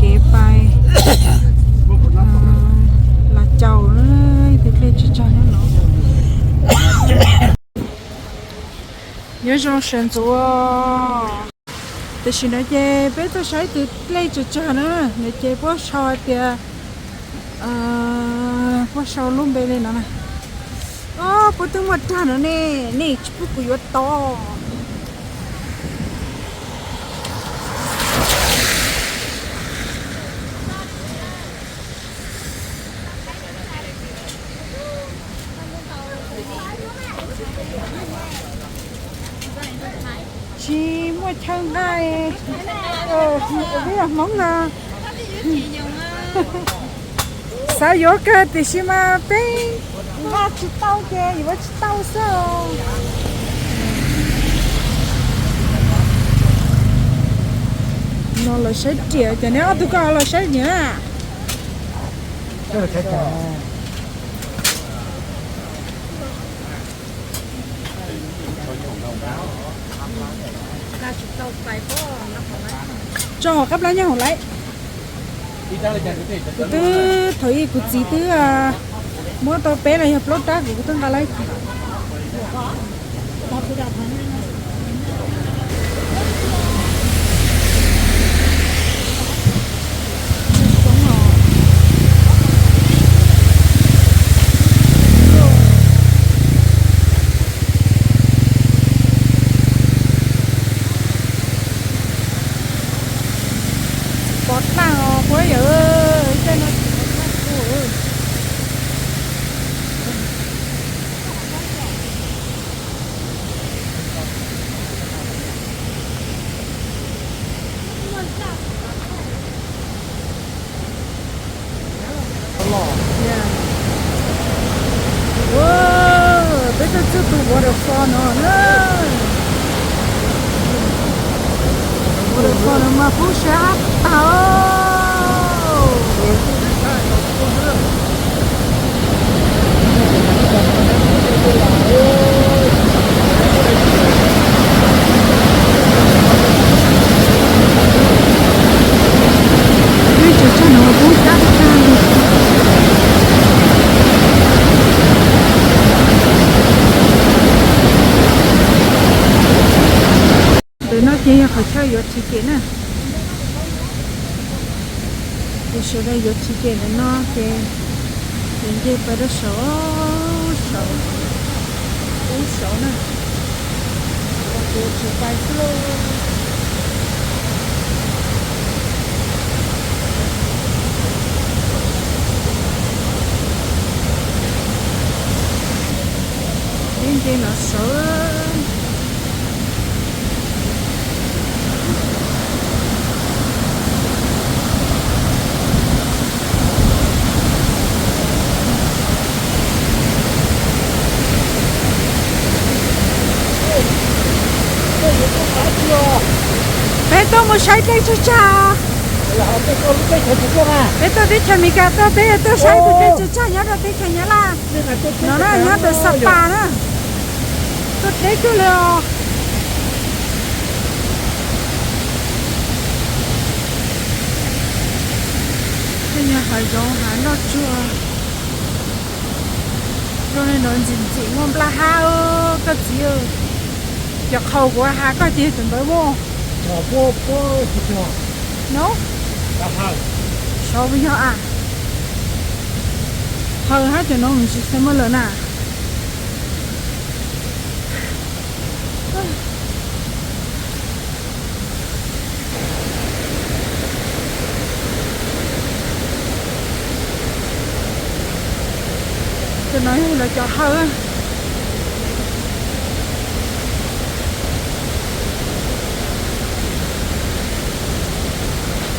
Kev pais Los Caus, tus dlej tsawg tsawg nyob no. Nyob zoo sawv ntxuv. Tam sim no ces peb tuaj saib tus dlej tsawg tsawg na, no ces puab sau hais tias, puab sau lub npe li no na. Puab twb muaj rag no ne, nej tsis pub kuv yuav tod. Tsis muaj chaw nqa, peb yog Hmoob no. Xav yuav kawg tiam sis mas peb nqa tsis tau ces yuav tsis tau xwb. No los saib riam, ces neb ob tug koj los saib riam na. Tso hauv qab plab nyob hauv lawm. Kuv twb thaum ub kuv txiv twb muab tau peb los yog plaub rab, kuv twb nqa lawm. Pov dlaj os puab yawm, caij no tsis pov dlaj kuv. Peb tuaj txog tus waterfall no na. Waterfall no mas kub sab tag. Dlej tsawg tsawg no kub sab tag li. Ntawm no ces yog qhov chaw yuav ticket na. Ces sawv daws yuav ticket ntawm no ces yuav nce pais rau saum, saum, ub saum na. Kuv tsis pais xwb lauj. Peb nce no sawv. Peb tuaj mus saib dlej tsawg tsawg. Peb tuaj teb chaws Amelikas tuaj, peb tuaj saib tus dlej tsawg tsawg nyob rau teb chaws Nyab Laj. No na nyob ntawm Sapa na. Tuaj deb kawg li os. Tej nyuag hav zoov hav nroj tsuag. Zoo li no ntxim ntxim muaj nplaj hab koj txiv. Cov qhaus kuv has koj ces tus ntawd muaj. No, xyov puas yog a. Haw hab cov no ntsis xwb muaj lawm na. Cov no yog lawv cov haw.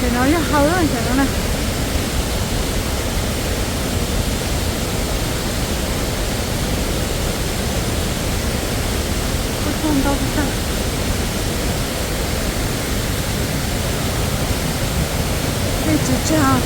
Cov no yog haw cov no na. Kuj tag ntau tag. Dej tsawg tsawg.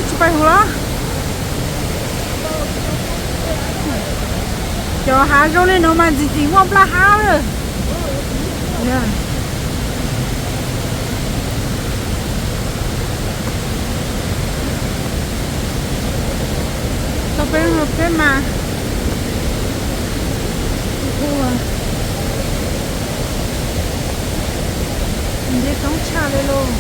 Tsis pais huv los? Cov hav zoo li no mas ntxim ntxim muaj nplaj hab lawm. Tau peb peb mas hu ua nce toob tshaj li lauj.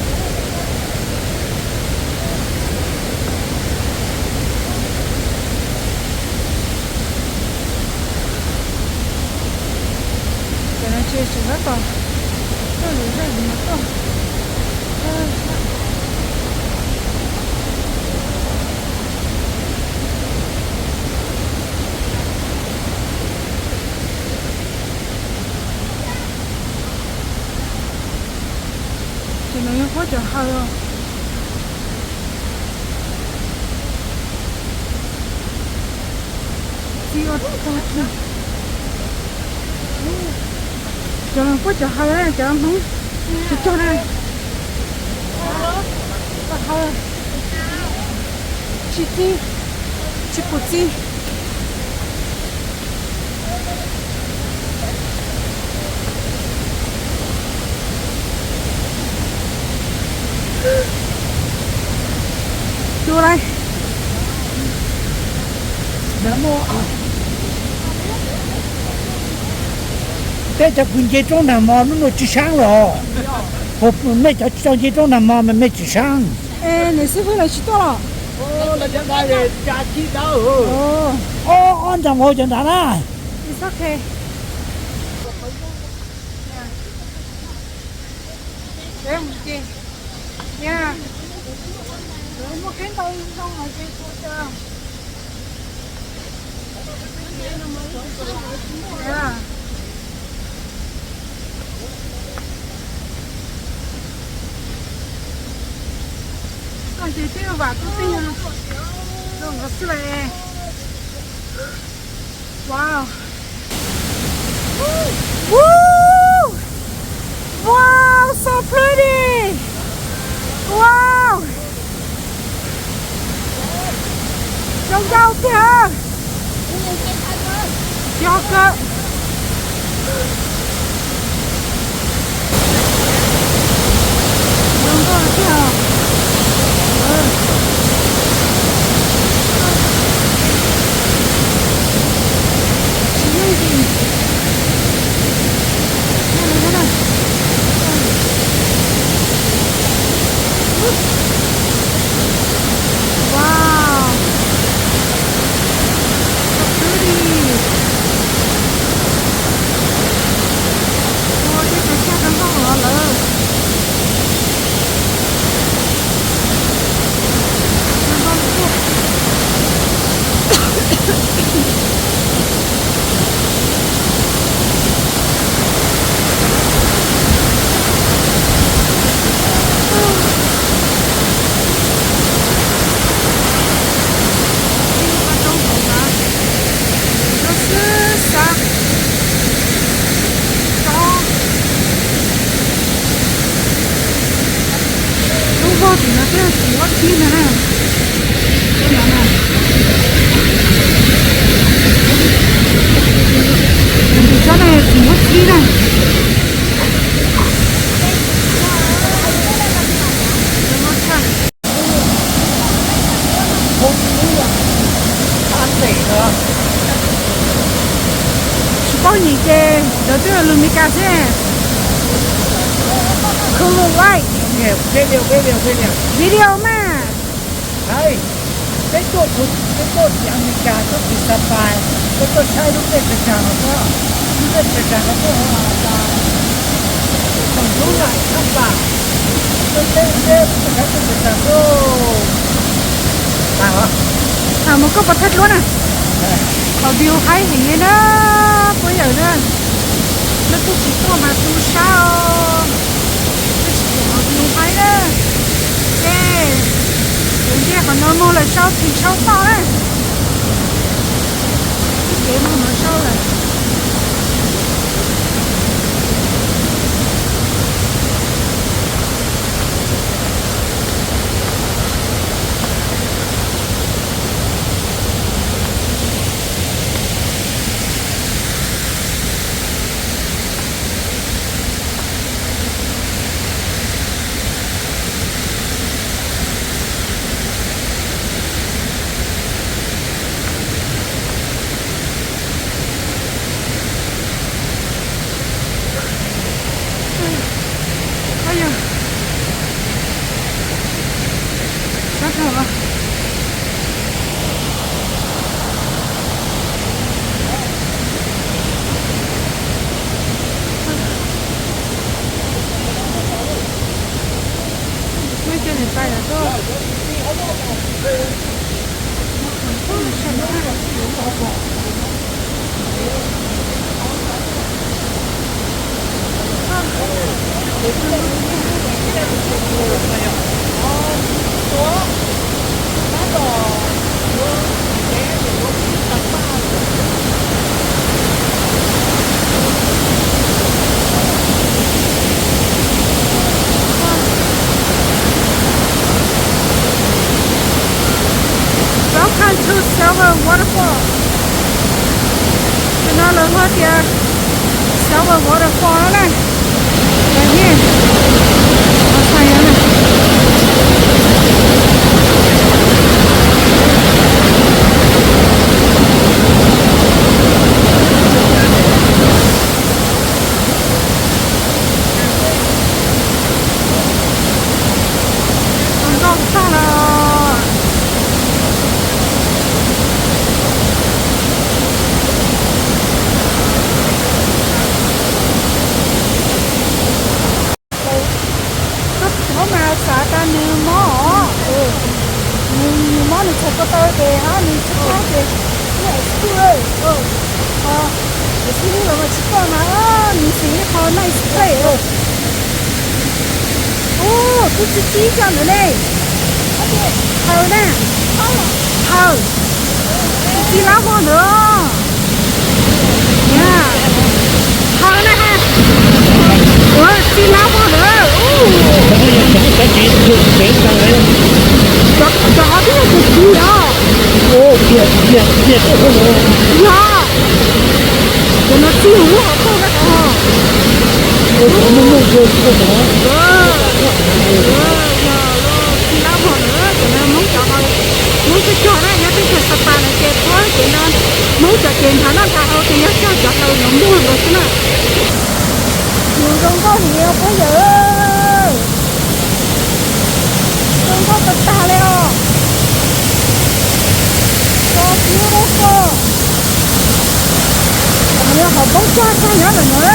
Cov no ces tseem tab tom tuaj lwm zaj lwm no tuaj. Ces no yog puab cov haw os. Txi ua tag. Cov no puab cov haw, cov Hmoob cog cog na. Haw tsis txi, tsis pum txi. Tus lais. Peb cov kws nce roob nag hmo hnub no tsis saab los? Mej cov tsis tau nce roob nag hmo mas mej tsis saab. Nws xib hwb lawv tsis tuaj los? Ob ntag nkaus cov nrad na. Koj ces twb vam kuj tij zoo nkaus xwb las. Wow. Woo! Wow, so pretty! Wow! Zoo nkauj tiag. Yog kawg. Zoo nkauj tiag. Wow. So pretty. Ua tej kav chaj zoo nkauj hov lawm. Ib lub qab roob hauv na, lub xwb xav tsob. Lub vog tim no twb txiv huab txhib ntag na. Lub no na, tus tsob no yog txiv huab txhib na. Tsis paub nyiam ces lawv twb lus Meskas xwb. Cool, right? Video mas. Peb tuaj, peb tuaj tim Amelikas tuaj tim Xapas, peb tuaj saib lub nplej tsav tsav no xwb. Lub nplej tsav tsav no tuaj, thaum ntub na tshaj pam, tuaj nplej nplej peb tuaj saib nplej tsav tsav xwb. Tham mus koj pov thawj dluab na. Qhov view haib heev li na, puab yawm na. Leej twg tsis tuaj mas tu sab os. Twb tsis pum qhov view haib na. Ces kuv nce qhov no mus lawm sau txhim sau toj na. Ib kev mus no sau lawm. Welcome to Silver Waterfall. Tus no lawv hu tias Silver Waterfall na. Lawv yeej, ntau tag los. Koj tsis paub mas xav tas nws mob os. Nws, nws mob nws tshaib ko taw ces ho nws tsis qab ces nws es kuj, es xib hwb los mas tsis koj mas nws xws li qhov night spray. Ub, twb txi txib coj ntawd ne. Haw na. Haw. Txi txib lab vog ntawd. Haw na. Ua txi lab vog ntawd. Cov, cov ho twb yog tus txiv os. Yog. Cov no txi hauv lub hauv paus na. Yog lub txi lab vog ntawd, cov no Hmoob cov ho, Hmoob cog cog na, nyob teb chaws Sapa na ces puab cov no Hmoob cov ces nrhav noj nrhav haus ces yog cog cov haw no muag nkaus xwb na. Nws zoo nkauj heev os phooj ywg. Zoo nkauj tag tag li os. So beautiful. Nws yog qhov poob cog tag nyob ntawm no.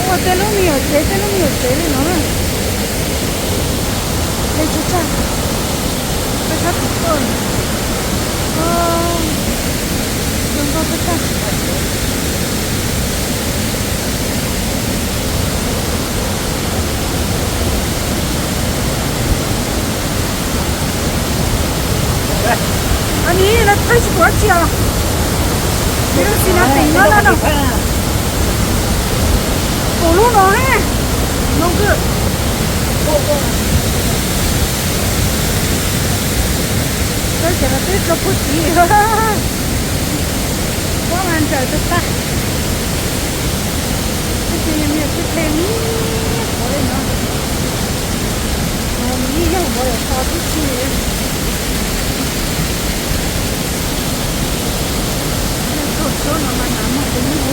Ua tej lub me nyuam tsev, tej lub me nyuam tsev li no na. Tej tsag tsag, tej sab tim tuaj. Zoo nkauj tag tag. Aw, nim no thaij tsis pom dab tsi os. Nim no xis nas tim no na no. Pom lub no he. No kawg. Thaij cov no twb rau puag tid. Pob mas ntsawm tag tag. Tab sis yog me nyuam tsheb ple me qhuav li no. Mas nws yeej yog npau yam tso tib si. Yog thaum suab no mas hnav muag tus nyuj.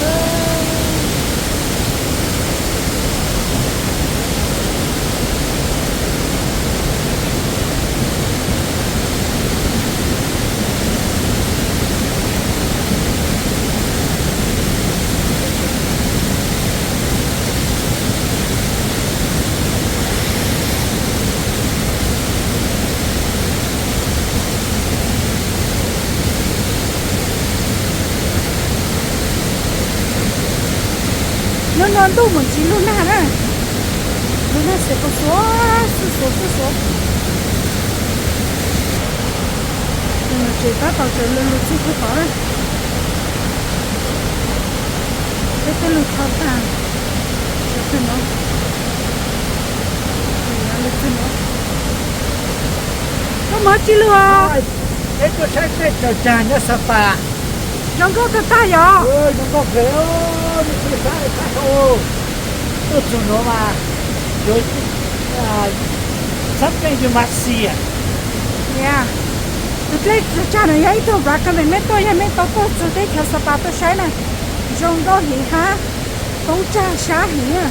Nyob no ntuj mus ntxiv lug nag na, lug nag xwb xuav xuav xuav xuav. Tsev tab tom tsaws lug lug txug puag tod na. Peb twb lug thau tag, tsaws txug no, lug txug no. Koj mus dab tsi lug? Peb tuaj saib peb tsaws tsag nyob Xab Pas. Zoo nkauj tag tag yom? Zoo nkauj kawg, nej sab sab tuaj txug nuav mas yuav sab dlej yuav mas xiam. Tus dlej tsaws tsag no yog ib tug recommend mej tuaj, yog mej tau tuaj txug teb chaws Xab Pas tuaj saib na, zoo nkauj heev hab poob tsag sab heev na.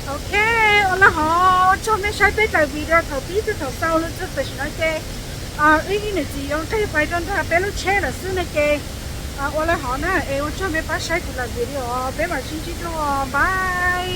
Ok, ua le hov, ua tsaug mej saib peb dlaim video thaum pib txug thaum xaus lug txug tam sim no ces wb ib niam txiv yuav nqes pais rau nraag peb lub tsheb lawm xwb no ces ua le hov na, es ua tsaug mej pab saib kuv dlaim video, peb mam sib ntsib dlua, bye.